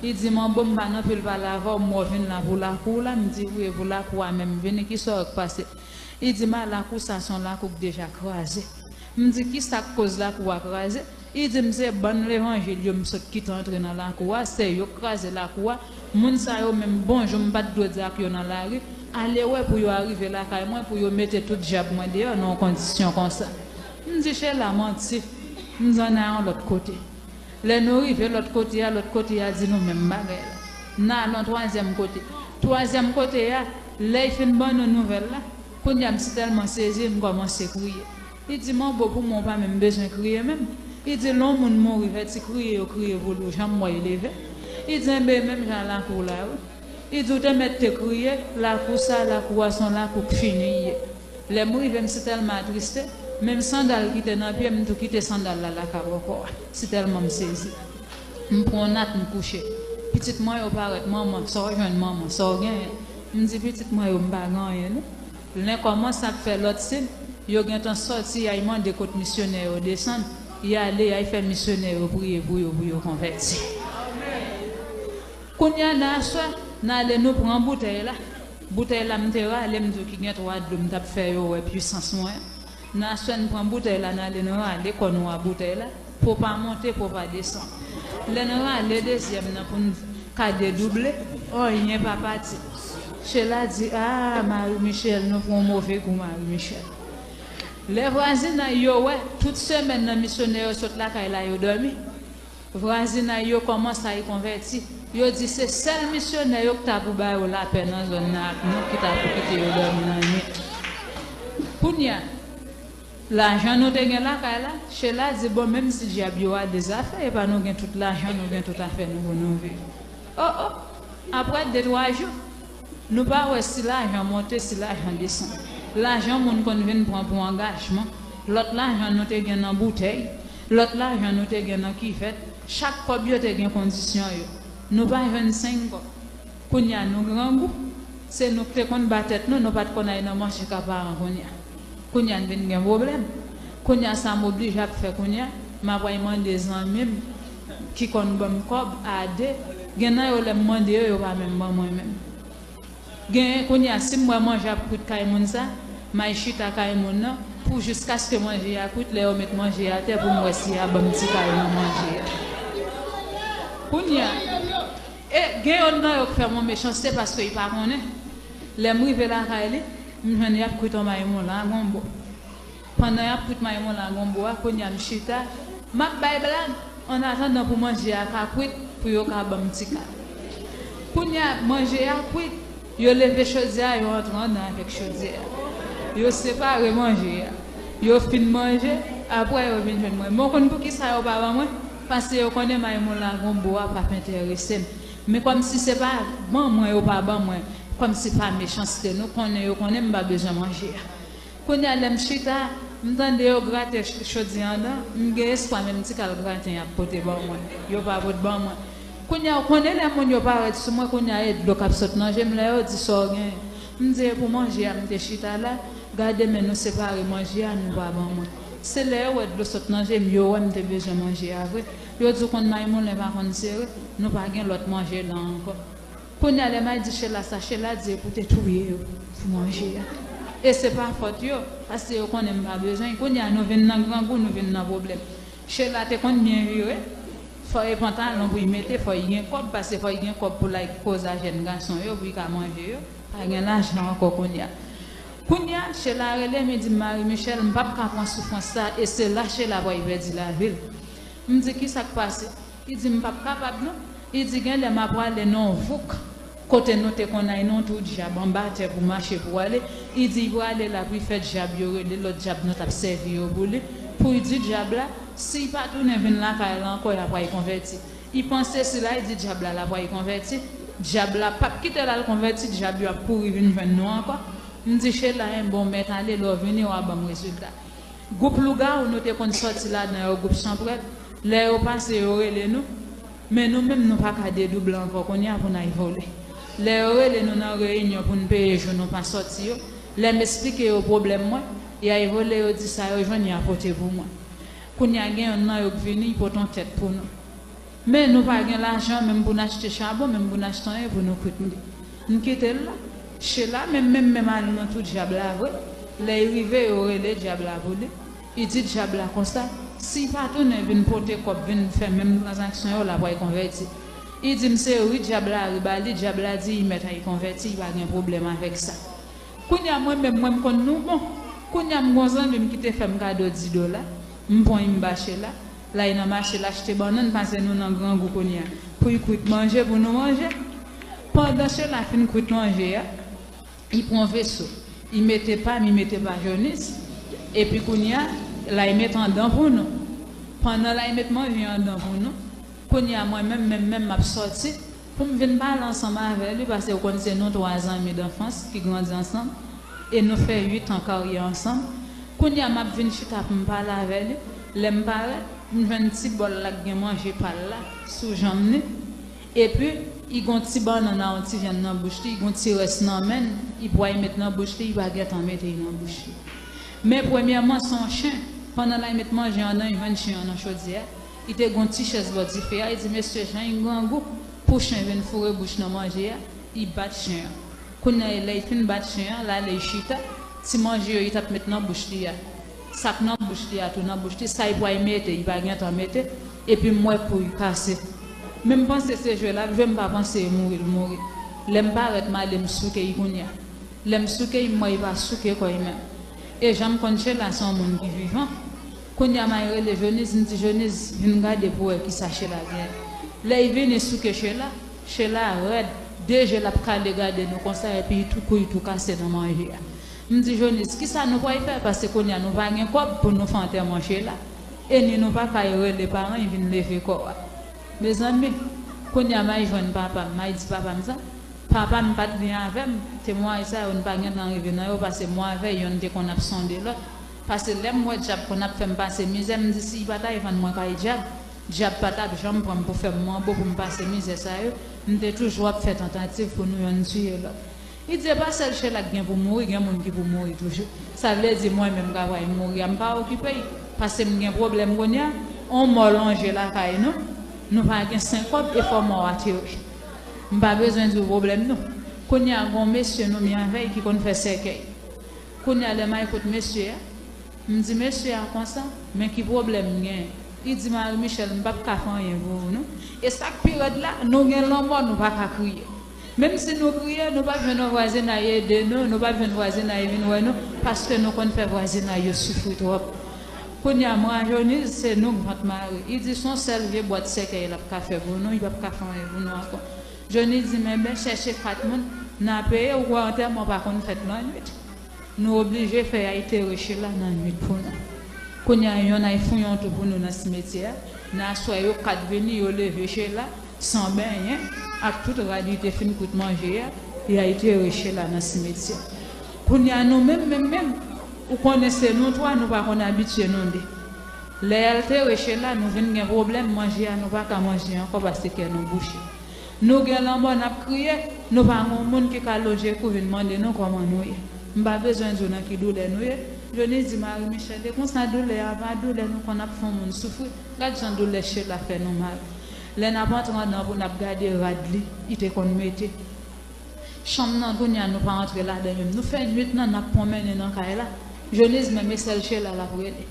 Li di m, Manbo, m pa nan pil pale avè w, m wè w vin la pou lakou w la, m di wi, e pou lakou a menm, vini, kisa w wè k pase? Li di m, a, lakou sa se yon lakou k deja kraze. M di, kisa k koz lakou a kraze? Li di m, se bann levanjil yo m sot kite antre nan lakou a, se yo k kraze lakou a. Moun sa yo menm, bonjou m pa t dwe di ak yo nan lari. Ale wè pou yo arive lakay mwen, pou yo mete tout dyab mwen deyò nan yon kondisyon konsa. M di, Chela, manti. M di, ann al yon lòt kote. Lè nou rive lòt kote a, lòt kote a di nou menm bagay la. N al yon twazyèm kote. Twazyèm kote a, lè y fin ban nou nouvèl la, kounye a m si tèlman sezi, m kòmanse kriye. Li di, Manbo, pou mwen, w pa menm bezwen kriye menm. Li di, lè yon moun mouri, fè ti kriye yo kriye pou li, w janm wè y leve. Li di, enben, menm jan lakou la, wi. Li di, w te mèt te kriye, lakou sa, lakou a, se yon lakou k fini y ye. Lè m rive, m si tèlman atriste, menm sandal ki te nan pye m, m tou kite sandal la lakay bòkò a, si tèlman m sezi. M pran yon nat, m kouche. Pitit mwen yo parèt, manman, sa w jwenn, manman, sa w genyen? M di, pitit mwen yo, m pa gen anyen, non. Len kòmanse ap fè lòt siy, yo gentan sòti, y al mande kot misyonè yo desann, y ale, y al fè misyonè yo priye pou yo, pou yo konvèti. Kounye a, nan aswè, n ale nou pran boutèy la. Boutèy la, m te rale, m di w ki gen twa dlo, m t ap fè yo wè pwisans mwen. Nan aswè, n pran boutèy la, n ale, n rale kò nou a boutèy la. Po pa monte, po pa desann. Lè n rale dezyèm nan pou n ka dedouble, anyen pa pati. Chela di, a, Marie Michèle, nou pran move kou, Marie Michèle. Lè vwazinay yo wè, tout semèn nan misyonè yo sot lakay la, yo dòmi. Vwazinay yo kòmanse ay konvèti. Yo di se sèl misyonè yo ki ta pou ba yo lapè nan zòn nan ak nou ki ta pou kite yo dòmi nan nwit. Kounye a, Lajan nou te gen lakay la, Chela di, bon, menm si dyab yo ale zafè, e pa nou gen tout lajan, nou gen tout afè nou pou nou viv. O, o, apre de twa jou, nou pa wè si lajan monte, si lajan desann. Lajan moun konn vin pran pou angajman, lòt lajan nou te gen nan boutèy, lòt lajan nou te gen nan kivèt, chak kòb yo te gen kondisyon yo. Nou pa jwenn senk kòb. Kounye a nou grangou, se nou k te konn ba tèt nou, nou pa t konn al nan mache ka paran kounye a. Kounye a n vin gen pwoblèm. Kounye a sa m oblije ap fè kounye a, m ap al mande zanmi m ki konn ban m kòb a de. Gen nan yo lè m mande yo, yo pa menm ban mwen menm. Gen kounye a si m wè manje ap kwit kay moun sa, m al chita kay moun nan pou jiskaske manje a kwit, lè yo met manje a atè pou m wè si y a ban m ti kal nan manje a. Kounye a, e gen yonn nan yo k fè m yon mechanste paske y pa konnen. Lè m rive lakay li, m jwenn y ap kwit yon mayi moun lagonbo. Pandan y ap kwit mayi moun lagonbo a, kounye a m chita, m ap bay blag, annatandan pou manje a ka kwit, pou yo ka ban m ti kal. Kounye a, manje a kwit, yo leve chodyè a, yo antre anndan avèk chodyè a. Yo separe manje a. Yo fin manje, apre yo vin jwenn mwen. Men w konn poukisa yo pa ban mwen? Paske yo konnen mayi moun lagonbo a p ap enterese m. Men kòmsi se pa ban mwen yo pa ban mwen, kòmsi pa mechanste, nou konnen yo konnen m pa bezwen manje a. Kounye a, lè m chita, m tande yo grate ch-, chodyè anndan, m gen espwa menm ti kal graten y ap pote ban mwen, yo pa pot ban mwen. Kounye a, ou konnen lè moun yo parèt sou mwen, kounye a, e dlo k ap sot nan je m, lè yo di sa w genyen. M di, e pou manje a m te chita la, gade men nou separe manje a, nou pa ban mwen. Se lè yo wè dlo sot nan je m, yo wè m te bezwen manje a vre. Yo di, ou konn mayi moulen pa konn sere, nou pa gen lòt manje la ankò. Kounye a, lè m al di Chela sa, Chela di, e pou te touye yo pou manje a. E se pa fòt yo, paske yo konnen m pa bezwen. Kounye a, nou vin nan grangou, nou vin nan pwoblèm. Chela te konn byen vire, fò e pantalon pou y mete, fò y gen kòb, paske fò y gen kòb pou l al koze a jèn gason yo, pou y ka manje yo. Pa gen lajan ankò kounye a. Kounye a, Chela rele m, li di m, Marie Michelle, m p ap ka pran soufrans sa, e se la Chela pral pèdi lavi l. M di, kisa k pase? Li di, m p ap kapab non. Li di, gen lè m ap prale nan yon vouk, kote nou te konn al nan yon twou dyab anba tè pou mache pou ale. Li di, l prale la pou l fè dyab yo rele, lòt dyab nou t ap sèvi yo pou li, pou l di dyab la, si l pa tounen vin lakay la ankò, l ap pral konvèti. Li panse si l al di dyab la, l ap pral konvèti, dyab la p ap kite l al konvèti, dyab yo ap kouri vin jwenn nou ankò. M di Chela, enben w mèt ale, lè w vini, w a ban m rezilta. Gwoup lougawou nou te konn sòti ladan yo, gwoup chanpwèl, lè yo pase, yo rele nou, men nou menm, nou pa ka dedouble ankò kounye a pou n al vole. Lè yo rele nou nan reyinyon pou n peye jou nou pa sòti yo, lè m esplike yo pwoblèm mwen, y al vole, yo di sa yo jwenn, y a pote pou mwen. Kounye a, gen yonn nan yo k vini, y pote yon tèt pou nou. Men nou pa gen lajan menm pou n achte chabon, menm pou n achte anyen pou nou kwit li. M kite l la. Chela menm, menm, menm al nan twou dyab la vre. Lè l rive, yo rele dyab la pou li. Li di dyab la konsa, si l pa tounen vin pote kòb, vin fè menm tranzaksyon yo, l ap pral konvèti. Li di m se ri dyab la ri ba li, dyab la di li mèt al konvèti, li pa gen pwoblèm avèk sa. Kounye a, mwen menm, mwen, m konn nou bon. Kounye a, m gon zanmi m ki te fè m kado di dola. M pran, m ba Chela. L al nan mache, l achte bannann, paske nou nan grangou kounye a. Pou l kwit manje, pou nou manje. Pandan Chela fin kwit manje a, li pran veso. Li mete pa m, li mete pa Jonis. Epi kounye a, l al met anndan pou nou. Pandan l al met manje anndan pou nou, kounye a, mwen menm, menm, menm, m ap sòti. Pou m vin pale ansanm avè li, paske ou konn se nou twa zanmi danfans ki grandi ansanm, e nou fè uit an karyè ansanm. Kounye a m ap vin chita pou m pale avè li, lè m parèt, m jwenn ti bòl la k gen manje pa l la sou janm li, epi li gon ti bannann a yon ti vyann nan bouch li, li gon ti rès nan men l, li pral met nan bouch li, li pa gentan mete l nan bouch li. Men premyèman, se yon chen, pandan l al met manje anndan, li jwenn chen an nan chodyè a, li te gon ti chèz bò dife a, li di, mesye, jan l grangou, pou chen vin foure bouch nan manje a, li bat chen an. Kounye a, lè l fin bat chen an, l ale l chita, ti manje yo li t ap met nan bouch li a, sa k nan bouch li a tou nan bouch li, sa l pral mete, li pa gentan mete, epi m wè kou l kase. Men m panse se jwe l ap jwe, m pa panse e mouri l mouri. Lè m parèt, m ale m souke l kounye a. Lè m souke l, m wè li pa souke kò l menm. E jan m konn Chela se yon moun ki vivan. Kounye a m al rele Jonis, m di, Jonis, vin gade pou w wè kisa Chela gen. Lè l vini souke Chela, Chela rèd, de je l ap kale gade nou konsa, epi l tou kou l tou kase nan manje a. M di Jonis, kisa nou pral fè? Paske kounye a nou pa gen kòb pou nou fè antèman Sheila. E ni nou pa kay rele paran y vin leve kò a. Mezanmi, kounye a m al jwenn papa m, m al di papa m sa. Papa m pa t byen avè m. Temwayaj sa yo, n pa gentan rive nan yo, paske mwen avè yonn te konn ap sonde lòt. Paske lè m wè dyab konn ap fè m pase mizè, m di si y pa t al vann mwen kay dyab, dyab pa t ap janm pran m pou fè m manbo pou m pase mizè sa yo. M te toujou ap fè tantativ pou nou yonn tiye lòt. Li di e pa sèl Sheila k gen pou mouri, gen moun ki pou mouri toujou. Sa vle di mwen menm ka pral mouri a, m pa okipe y, paske m gen pwoblèm kounye a. On mò lonje lakay nou, nou pa gen senk kòb e fò mò a tere. M pa bezwen di w pwoblèm nou. Kounye a gon mesye nou mi avè y ki konn fè sèkèy. Kounye a lè m al kot mesye a, m di mesye a konsa, men ki pwoblèm m gen? Li di Marie Michèle, m p ap ka fè anyen pou ou non. E sa k pi rèd la, nou gen lanmò, nou pa ka kriye. Menm si nou kriye, nou p ap jwenn yon vwazinay ede nou, nou p ap jwenn vwazinay vin wè nou, paske nou konn fè vwazinay yo soufri twòp. Kounye a m rajeuni, se nou k vant mare. Li di se yon sèl vye bwat sèkèy l ap ka fè pou nou, li p ap ka fè anyen pou nou ankò. Jonis di men ben chèche kat moun, n a peye, ou kwè antèman pa konn fèt lannwit. Nou oblije fè y al tere Sheila nan nwit pou nou. Kounye a yonn al fouye yon twou pou nou nan simetyè a. Nan aswè yo kat vini, yo leve Sheila san benyen, ak tout rad li te fin kout manje a, y al tere Sheila nan simetyè. Kounye a nou menm, menm, menm, ou konnen se nou twa, nou pa konn abitye nou de. Lè y al tere Sheila, nou vin gen pwoblèm, manje a nou pa ka manje ankò paske kè nou bouche. Nou gen lanmò n ap kriye, nou pa gen yon moun ki ka lonje kou vin mande nou kòman nou ye. M pa bezwen di w nan ki doulè nou ye. Jonis di Marie Michèle, e konsa doulè a pa doulè nou konn ap fè yon moun soufri. Gad jan doulè Sheila fè nou mal. Lè n ap antre anndan pou n ap gade rad li, li te konn mete. Chanm nan kounye a nou pa antre ladan l menm. Nou fè nwit nan n ap pwonmennen nan kay la. Jonis menm e sèl Sheila l ap rele.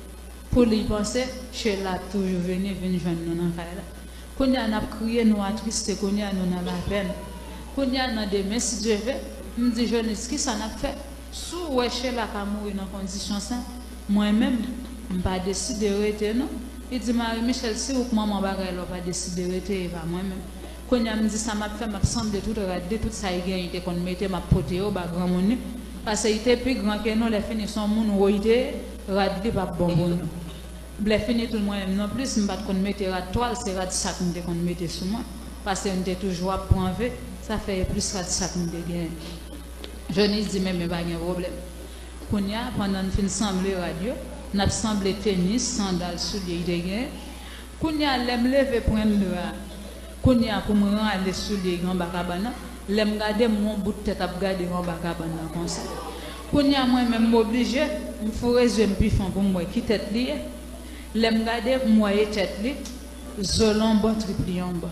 Pou li panse, Sheila ap toujou vini, vin jwenn nou nan kay la. Kounye a n ap kriye, nou atriste, kounye a nou nan lapèn. Kounye a nan demen, si Dye ve, m di Jonis, kisa n ap fè? Si w wè Sheila ka mouri nan kondisyon sa, mwen menm, m pa deside rete non. Li di Marie Michèle, si ou k manman bagay la, w pa deside rete, e pa mwen menm. Kounye a m di sa m ap fè, m ap sanble tout rad li, tout sa li genyen li te konn mete, m ap pote yo ba granmoun li. Paske li te pi gran ke nou, lè fini se yon moun wo li te ye, rad li p ap bon pou nou. Lè fini tou mwen menm non plis, m pa t konn mete rad twal, se rad sak m te konn mete sou mwen. Paske m te toujou ap pran ve, sa fè e plis rad sak m te genyen. Jonis di men men pa gen pwoblèm. Kounye a, pandan n fin sanble rad yo, n ap sanble tenis, sandal, soulye li te genyen. Kounye a, lè m leve pran dra, kounye a pou m rale soulye anba kabann nan, lè m gade m wè yon bout tèt ap gade m anba kabann nan konsa. Kounye a mwen menm m oblije, m foure zye m pi fon pou m wè ki tèt li ye. Lè m gade m wè e tèt li, zo l anbò, trip li anbò.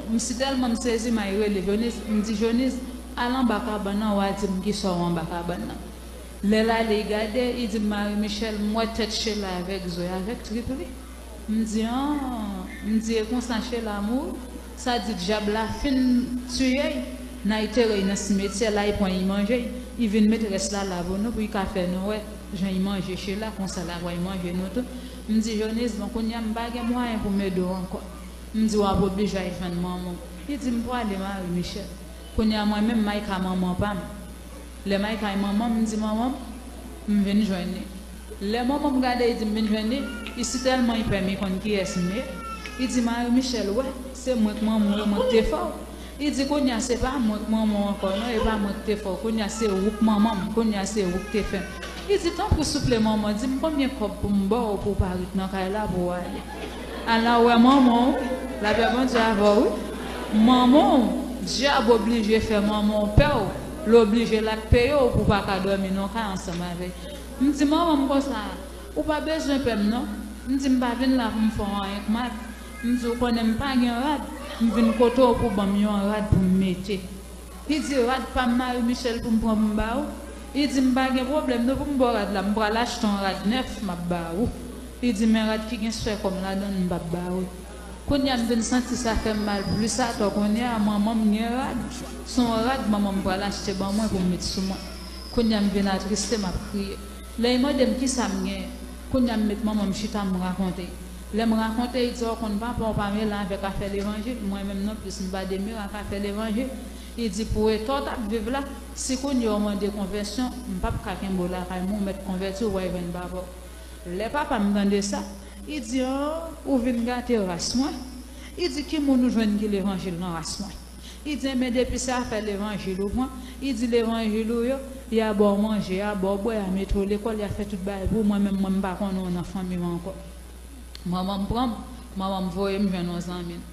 M si tèlman m sezi m al rele Jonis, m di Jonis, al anba kabann nan w a di m kisa w anba kabann nan. Lè l ale l gade, li di m Marie Michèle, m wè tèt Sheila avèk zo y avèk trip li. M di an, m di e konsa Sheila mouri. Sa di dyab la fin tiye y, n al tere y nan simetyè la, y pran y manje y, y vin met rès la la pou nou pou y ka fè nou wè jan y manje Sheila, konsa l a pral manje nou tou. M di Jonis, bon kounye a m pa gen mwayen pou m ede w ankò. M di w ap oblije al jwenn manman w. Li di m pwale Marie Michèle. Kounye a mwen menm m al ka manman pa m. Lè m al kay manman m, m di manman m, m vin jwenn li. Lè manman m gade, li di m vin jwenn li, li si tèlman li pè m, li konn kiyès m ye. Li di Marie Michèle, wè, se mwen k manman w, e mwen k te fè w. Li di kounye a se pa mwen k manman w ankò non, e pa mwen k te fè w. Kounye a se ou k manman m, kounye a se ou k te fè m. Li di tanpri souple manman, di m konbyen kòb pou m ba w pou w pa ret nan kay la pou w ale. Ala w wè manman w wi, lapè Bondye avè w wi. Manman w, dyab oblije fè manman w pè w, l oblije l ap peye w pou w pa ka dòmi nan kay ansanm avè l. M di manman m konsa, ou pa bezwen pè m non. M di m pa vin la pou m fè w anyen k mal. M di w konnen m pa gen rad, m vin kote w pou w ban m yon rad pou m mete. Li di rad pa m Marie Michèle pou m pran pou m ba ou. Li di m pa gen pwoblèm non pou m ba w rad la, m pral achte yon rad nèf m ap ba ou. Li di men rad ki gen swè kò m ladan l m p ap ba ou. Kounye a m vin santi sa fè m mal plis atò, kounye a manman m gen rad, se yon rad manman m pral achte ban mwen pou m met sou mwen. Kounye a m vin atriste m ap kriye. Lè y mande m kisa m genyen, kounye a m met manman m chita m rakonte. Lè m rakonte y di w konn papa w pa mele avèk afè levanjil, mwen menm non plis m pa demire ak afè levanjil. Li di, pou eta w t ap viv la, si kounye a w mande konvèsyon, m p ap ka kenbe w lakay mwen, ou mèt konvèti, ou pral jwenn papa w. Lè papa m tande sa, li di, an, ou vin gate ras mwen. Li di, ki moun ou jwenn ki levanjil nan ras mwen? Li di, enben, depi se afè levanjil ou pran, li di, levanjil ou yo, y a ba w manje, y a ba w bwè, y a mete w lekòl, y a fè tout bagay pou ou, mwen menm, mwen, m pa konnen w nan fanmi m ankò. Manman m pran m, manman m voye m jwenn yon zanmi l.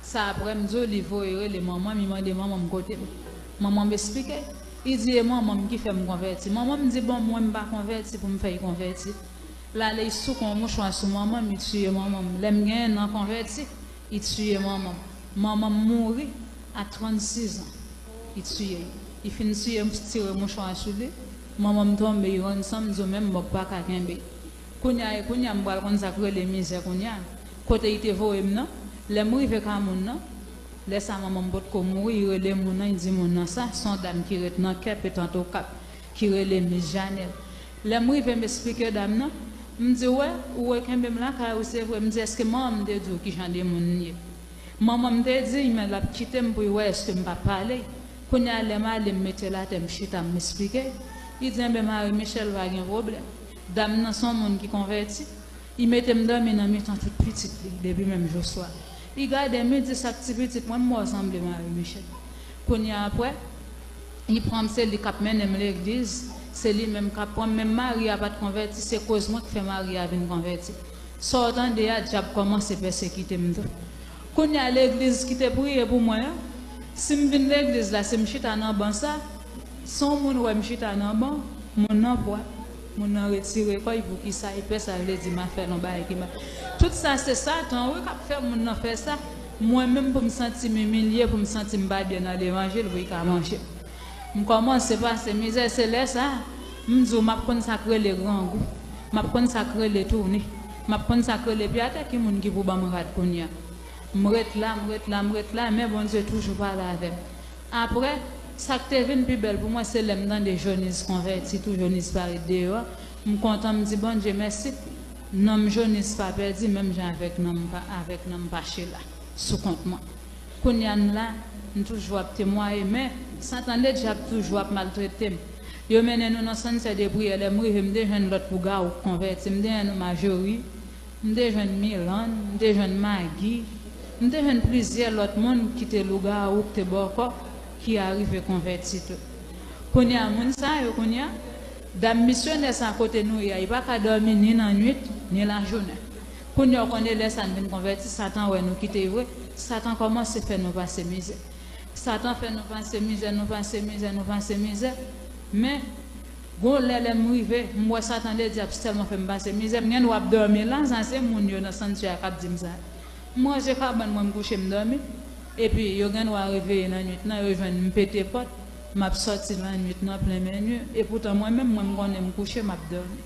Sa apre m di w li voye rele manman m, li mande manman m kote m. Manman m esplike, li di e manman m ki fè m konvèti. Manman m di bon mwen m pa konvèti pou m fè l konvèti. L ale l souke yon mouchwa sou manman m, li tiye manman m. Lè m gen ennan konvèti, li tiye manman m. Manman m mouri a trannsis an. Li tiye l. Li fin tiye, tire mouchwa sou li. Manman m tonbe, li rann san, m di w menm mò k pa ka kenbe. Kounye a, e kounye a m pral konn sa k rele mizè kounye a. Kote li te voye m nan, lè m rive ka moun nan, lè sa manman m potko mouri, li rele moun nan, li di moun nan sa, se yon dam ki ret nan Kèp e Tantokap, ki rele Mis Janèl. Lè m rive m esplike dam nan, m di, wè, ou rekenbe m lakay ou, se vre. M di, èske manman m te di w ki jan de moun m ye? Manman m te di l, men l ap kite m pou l wè èske m p ap pale. Kounye a, lè m ale, m mete l atè, m chita, m esplike. Li di, enben, Marie Michelle pa gen pwoblèm. Dam nan se yon moun ki konvèti. Li mete m dòmi nan mitan tout pitit li, depi menm jou swa. Li gade m, li di, sa k ti pitit mwen, m wè w sanble Marie Michelle. Kounye a apre, li pran m, se li k ap mennen m legliz, se li menm k ap pran m. Menm mari a pa t konvèti, se koz mwen k fè mari a vin konvèti. Sa w tande a, dyab kòmanse pèsekite m tou. Kounye a, legliz ki te priye pou mwen an, si m vin legliz la, si m chita nan ban sa, si yon moun wè m chita nan ban, moun nan pwa, moun nan retire kò l, poukisa li fè sa, vle di m ap fè l yon bagay ki mal. Tout sa, se Satan, wi, k ap fè moun nan fè sa. Mwen menm, pou m santi m imilye, pou m santi m pa byen nan levanjil, wi, l ka manje m. M kòmanse pase mizè, se lè sa a, m di w, m ap konn sa k rele grangou, m ap konn sa k rele tounen, m ap konn sa k rele pye atè, ki moun ki pou ban m rad kounye a. M ret la, m ret la, m ret la, men Bondye toujou pale avè m. Apre, sa k te vin pi bèl pou mwen, se lè m tande Joniz konvèti tou, Joniz parèt deyò a. M kontan, m di Bondye mèsi. Nanm Joniz pa pèdi, menm jan avèk nanm pa, avèk nanm Pachela sou kont mwen. Kounye a m la, m toujou ap temwaye, men Satan ledyab toujou ap maltrete m. Yo mennen nou nan sant de priyè, lè m rive, m te jwenn lòt lougawou k konvèti, m te jwenn Majori, m te jwenn Milann, m te jwenn Magi, m te jwenn plizyè lòt moun ki te lougawou, ki te bòkò, ki arive konvèti tou. Kounye a, moun sa yo, kounye a, dam misyonè sa kote nou ye a, li pa ka dòmi ni nan nwit, ni lajounen. Kounye a, w konnen lè sa n vin konvèti, Satan wè nou kite vre, Satan kòmanse fè nou pase mizè. Satan fè nou pase mizè, nou pase mizè, nou pase mizè. Men, gon lè, lè m rive, m wè Satan ledyab sèlman fè m pase mizè. M gen dwa ap dòmi la, sa se moun yo nan santyè a k ap di m sa. M ranje kabann mwen, m kouche, m dòmi. Epi, yo gen dwa reveye nan nwit nan, yo jwenn m pete pòt, m ap sòti nan nwit nan plen men nwi. Epoutan, mwen menm, mwen, m konnen m kouche, m ap dòmi.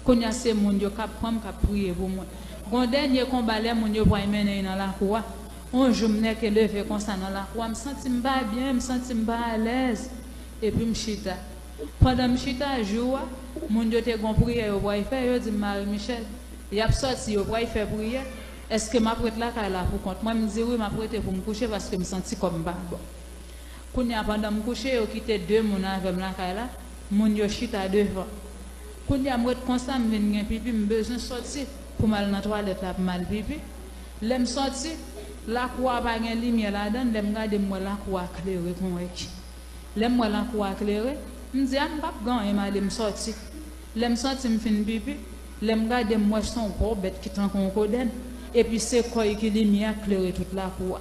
Kounye a, se moun yo k ap pran m, k ap priye pou mwen. Gon dènye konba, lè moun yo pral mennen l nan lakou a. Yon jou, m nèke leve konsa nan lakou a, m santi m pa byen, m santi m pa alèz. Epi m chita. Pandan m chita, jou a, moun yo te gon priyè yo pral fè, yo di m, Marie Michelle, y ap sòti, yo pral fè priyè. Èske m ap ret lakay la pou kont mwen? M di wi, m ap rete pou m kouche, paske m santi kò m pa bon. Kounye a, pandan m kouche, yo kite de moun avè m lakay la. Moun yo chita devan. Kounye a, m ret konsa, m vin gen pipi, m bezwen sòti pou m al nan twalèt la pou m al pipi. Lè m sòti, lakou a pa gen limyè ladan l. Lè m gade, m wè lakou a klere kon wè ki. Lè m wè lakou a klere, m di, a, m p ap gen anyen, m ale, m sòti. Lè m sòti, m fin pipi. Lè m gade, m wè se yon gwo bèt ki tankou yon kodèn. Epi se kò l ki limyè a k klere tout lakou a.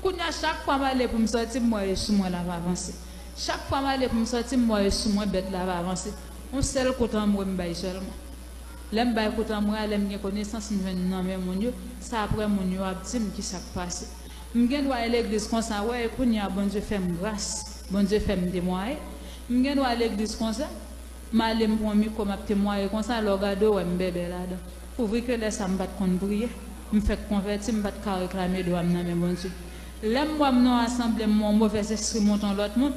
Kounye a, chak fwa m ale pou m sòti, m wè e sou mwen l ap avanse. Chak fwa m ale pou m sòti, m wè e sou mwen bèt la ap avanse. Yon sèl kout anmwe m bay sèlman. Lè m bay kout anmwe a, lè m gen konesans, m jwenn nan men moun yo, se apre moun yo ap di m kisa k pase. M gen dwa al legliz konsa, wè, e kounye a Bondye fè m gras, Bondye fè m temwaye. M gen dwa al legliz konsa, m ale, m pran mikwo, m ap temwaye konsa, lè w gade, w wè m bèbè ladan. Pouvri ke lè sa a m pa t konn priye, m fèk konvèti, m pa t ka reklame dwa m nan men Bondye. Lè m wè m nan yon asanble, m wè yon movèzespri monte yon lòt moun,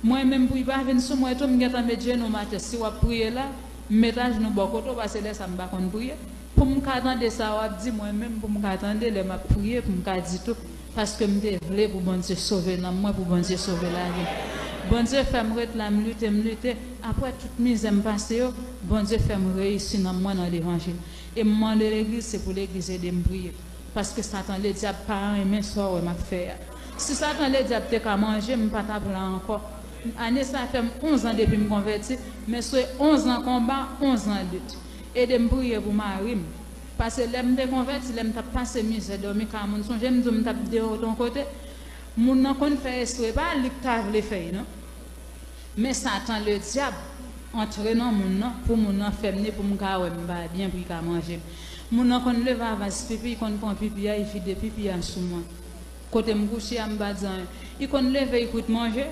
mwen menm, pou l pa vin sou mwen tou, m gentan met jenou m atè. Si w ap priye la, m met ajenou bò kote w, paske lè sa a m pa konn priye. Pou m ka tande sa w ap di, mwen menm, pou m ka tande lè m ap priye, pou m ka di tou. Paske m te vle pou Bondye sove nanm mwen, pou Bondye sove lavi m. Bondye fè m ret la, m lite, m lite. Apre tout mizè m pase yo, Bondye fè m reyisi nanm mwen nan levanjil. E m mande legliz, se pou legliz ede m priye. Paske Satan Ledyab pa renmen sa w wè m ap fè a. Si Satan Ledyab te ka manje m, m pa t ap la ankò. Ane sa fè m onz an depi m konvèti, men se onz an konba, onz an lit. Ede m priye pou mari m. Paske lè m te konvèti, lè m t ap pase mizè, dòmi kay moun, sonje m di w m t ap deyò yon kote, moun nan konn fè espre, pa li k ta vle fè l non. Men Satan Ledyab antre nan moun nan pou moun nan fè m ni pou m ka wè m pa byen pou li ka manje m. Moun nan konn leve avans pipi, li konn pran pipi a, li vide pipi a sou mwen. Kote m kouche a, m pa di anyen. Li konn leve, li kwit manje,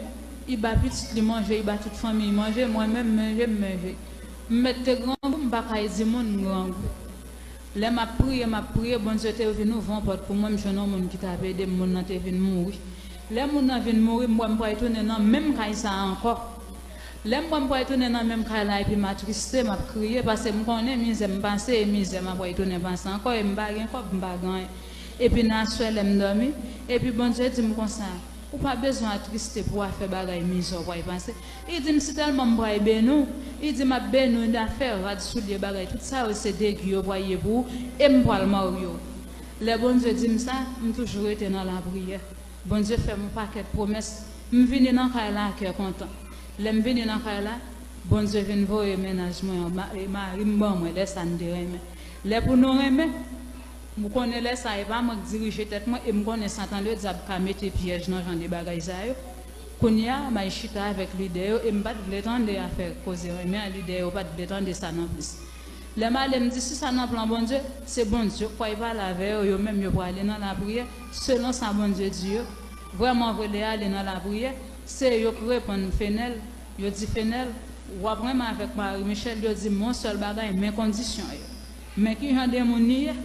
li ba pitit li manje, li ba tout fanmi li manje, mwen menm manje, m manje. M mèt te grangou, m pa kay di moun m grangou. Lè m ap priye, m ap priye, Bondye te vin ouvri yon pòt pou mwen, m jwenn yon moun ki t ap ede m, moun nan te vin mouri. Lè moun nan vin mouri, m wè m pral tounen nan menm kay sa a ankò. Lè m wè m pral tounen nan menm kay la epi m atriste, m ap kriye, paske m konnen mizè m pase e mizè m ap pral tounen pase ankò, e m pa gen kòb, m pa gen anyen. Epi nan aswè lè m dòmi, epi Bondye di m konsa, ou pa bezwen atriste pou afè bagay mizè w pral pase. Li di m si tèlman m pral beni w, li di m ap beni w, afè rad, soulye, bagay, tout sa yo se degi yo pral ye pou ou, e m pral marye w. Lè Bondye di m sa, m toujou rete nan lapriyè. Bondye fè m yon pakèt pwomès. M vini nan kay la a kè kontan. Lè m vini nan kay la, Bondye vin voye mennaj mwen an, ma- e mari m ban mwen, lè sa n te renmen. Lè pou nou renmen, m konnen lè sa a, e pa mwen k dirije tèt mwen, e m konnen Satan Ledyab ka mete pyèj nan jan de bagay sa yo. Kounye a, m al chita avèk lidè yo, e m pa t vle tande afè koze renmen an, lidè yo pa t vle tande sa non plis. Lè m ale, m di, si sa nan plan Bondye, se Bondye k pral pale avè yo, yo menm yo prale nan lapriyè, selon sa Bondye di yo. Vrèman vre, lè y ale nan lapriyè, se yo k reponn Fenèl, yo di Fenèl, w ap renmen avèk Marie Michelle, yo di m yon sèl bagay, men kondisyon yo. Men ki jan de moun li ye,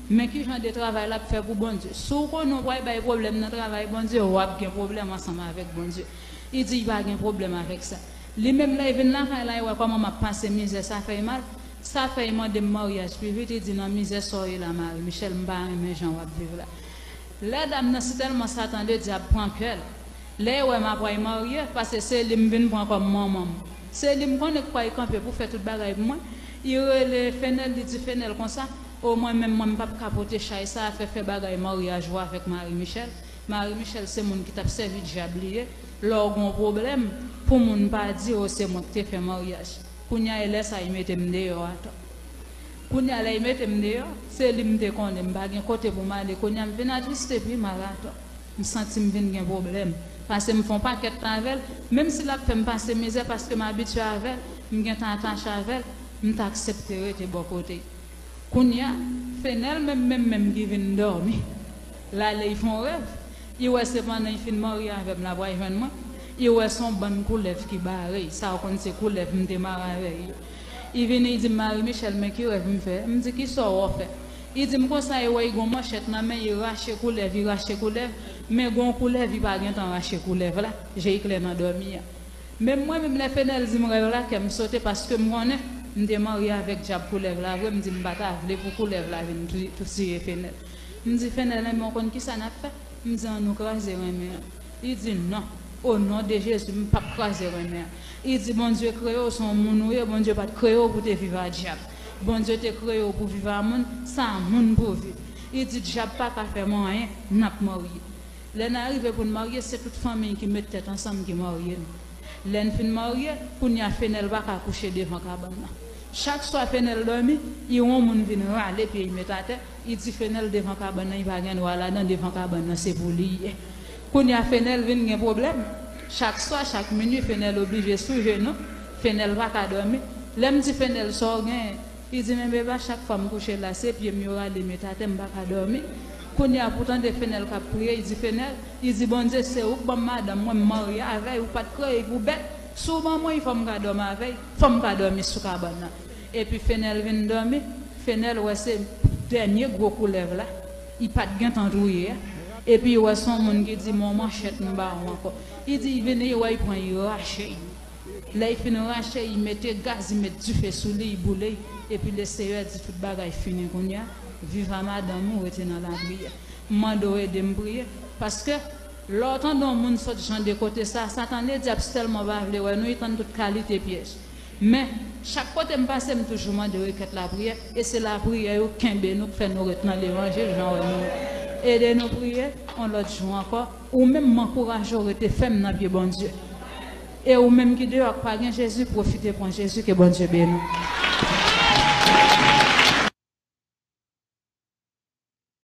men ki jan de travay l ap fè pou Bondye. Si w konnen w pral bay pwoblèm nan travay Bondye, w ap gen pwoblèm ansanm avèk Bondye. Li di l pa gen pwoblèm avèk sa. Li menm lè l vin lakay la, li wè kòman m ap pase mizè, sa fè l mal. Sa fè l mande m maryaj pi vit, li di nan mizè sa w ye la, Marie Michelle, m pa renmen jan w ap viv la. Lè dam nan si tèlman Satan Ledyab pran kè l, lè l wè m ap pral marye, paske se li m vin pran kòm manman m. Se li m konnen k pral kanpe pou fè tout bagay pou mwen. Li rele Fenèl, li di Fenèl konsa, o mwen menm, mwen m p ap ka pote chay sa a, fè fè bagay maryaj ou avèk Marie Michelle. Marie Michelle se moun ki t ap sèvi dyab li ye. Lè w gen yon pwoblèm, pou moun pa di w se mwen k te fè maryaj. Kounye a, e lè sa a, li mete m deyò atò. Kounye a, lè li mete m deyò, se li m te konnen, m pa gen kote pou m ale. Kounye a, m vin atriste pi mal atò. M santi m vin gen pwoblèm. Paske m fè yon pakèt tan avè l, menm si l ap fè m pase mizè, paske m abitye avè l, m gentan atache avè l, m t aksepte rete bò kote l. Kounye a, Fenèl menm, menm, menm ki vin dòmi, l ale, li fè yon rèv. Li wè se pandan li fin marye avè m, l ap al jwenn mwen. Li wè se yon bann koulèv ki bare l. Sa w konn se koulèv m te mare avè l yo. Li vini, li di m, Marie Michelle, men ki rèv m fè. M di, kisa w fè? Li di m konsa, li wè li gen yon manchèt nan men, li rache koulèv, li rache koulèv. Men gen yon koulèv, li pa gentan rache koulèv la. Je l klè nan dòmi a. Menm mwen menm, lè Fenèl di m rèv la, kè m sote, paske m konnen m te marye avèk dyab koulèv la vre, m di m pa ta vle pou koulèv la vin tou- tou tiye Fenèl. M di Fenèl, enben w konn kisa n ap fè? M di ann nou kraze renmen an. Li di non, o non de Jezi, m p ap kraze renmen an. Li di Bondye kreye w, se yon moun ou ye, Bondye pa t kreye w pou te viv a dyab. Bondye te kreye w pou viv a moun, se a moun pou w viv. Li di dyab pa ka fè m anyen, n ap marye. Lè n arive pou n marye, se tout fanmi n ki met tèt ansanm ki marye n. Lè n fin marye, kounye a Fenèl pa ka kouche devan kabann nan. Chak swa Fenèl dòmi, li wè yon moun vin rale pye l met atè, li di Fenèl devan kabann nan, li pa gen dwa ladan, devan kabann nan se pou li ye. Kounye a Fenèl vin gen pwoblèm. Chak swa, chak minui, Fenèl oblije sou jenou. Fenèl pa ka dòmi. Lè m di Fenèl sa w genyen? Li di, men beba, chak fwa m kouche la, se pye m yo rale met atè, m pa ka dòmi. Kounye a, pou tande Fenèl k ap priye, li di, Fenèl, li di, Bondye, se ou k ban m madanm mwen, m marye avè l, ou pa t kreye l pou bèt. Si w ban mwen l, fò m ka dòmi avè l, fò m ka dòmi sou kabann nan. Epi Fenèl vin dòmi, Fenèl wè se dènye gwo koulèv la, li pa t gentan touye a. Epi li wè se yon moun ki di, men yon manchèt m ba w ankò. Li di, li vini, li wè, li pran, li rache l. Lè l fin rache, li mete gaz, li met dife sou li, li boule l. Epi Leseyè di tout bagay fini kounye a. Viv a madanm ou, rete nan lapriyè. M mande w ede m priye. Paske lè w tande yon moun sot jan de kote sa, Satan ledyab sèlman pa vle wè nou, li tann tout kalite pyèj. Men, chak kote m pase, m toujou mande rekèt lapriyè, e se lapriyè yo kenbe nou, k fè nou ret nan levanjil, jan w wè nou. Ede nou priye, yon lòt jou ankò, ou menm m ankouraje w rete fèm nan pye Bondye. E ou menm ki deyò, k pa gen Jezi, pwofite pran Jezi, ke Bondye beni w.